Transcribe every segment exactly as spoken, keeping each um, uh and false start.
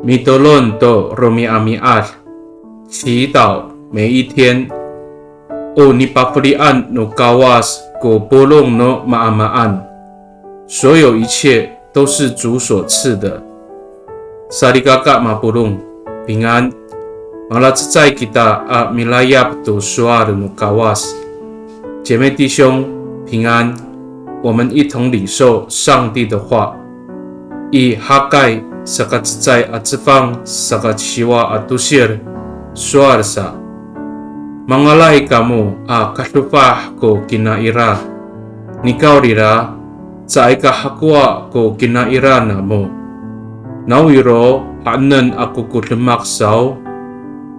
Mitolon to romi'ami'ad, 祈祷每一天。O nipafelian no Kawas ko polong no maamaan, 所有一切都是主所赐的。Salikaka mapolong, 平安。Malacecay kita a milayap to sowal no Kawas. 姐妹弟兄，平安。我们一同领受上帝的话。I Hakay saka cecay a cefang saka ciwa a tosil, sowal sa, mangalay kamo a kadofah ko kinaira. Nikawrira, caay ka hakowa ko kinaira namo. Nawiro haenen ako ko demak saw?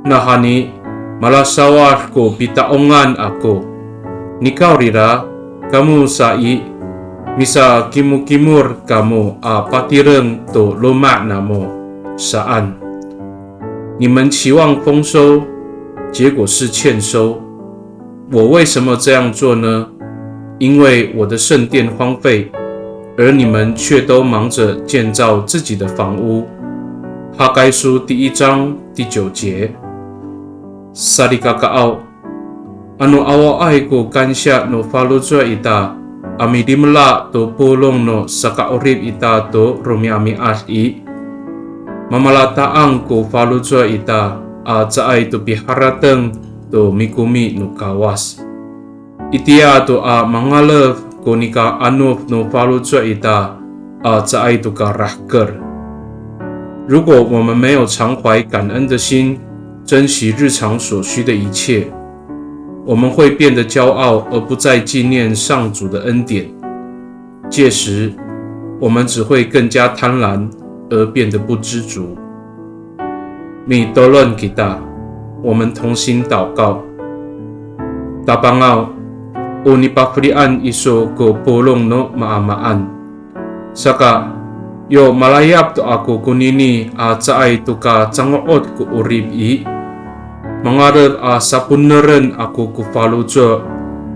Nawhani, malasawad ko pita'ongan ako. Nikawrira, kamo sa i, misakimokimor kamo a patireng to loma' namo, saan. 你们期望丰收，结果是欠收。我为什么这样做呢？因为我的圣殿荒废，而你们却都忙着建造自己的房屋。哈该书第一章第九节。Salikakaaw, ano awaay ko kansiya no faloco' ita a milimela to polong no saka'orip ita to romi'ami'ad i, mamalata'ang ko faloco' ita a caay to piharateng to mikomi no Kawas. Itiya to a mangalef ko nika'anof no faloco' ita a caay to ka rahker. 如果我们没有常怀感恩的心，珍惜日常所需的一切，我们会变得骄傲，而不再纪念上主的恩典。 届时，我们只会更加贪婪，而变得不知足。Mitolon kita, 我们同心祷告。Tapangaw, o nipafelian iso ko polong no maamaan. Saka, yo malayap to ako konini a caay to ka cango'ot ko 'orip i, mangalef a saponeren ako ko faloco'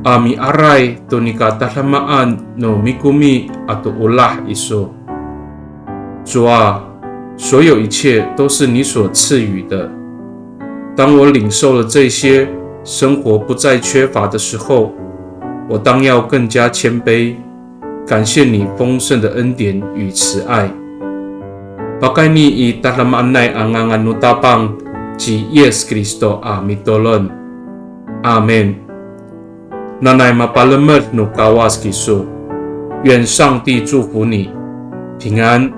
a miaray to nika tadamaan no mikomi ato olah iso. 主啊，所有一切都是你所赐予的。当我领受了这些，生活不再缺乏的时候，我当要更加谦卑，感谢你丰盛的恩典与慈爱。Pakayni i tadamaanay a ngangan no Tapang ci Yis Kristo a mitolon. Amin. Nanay mapalemed no Kawas kiso. 愿上帝祝福你，平安。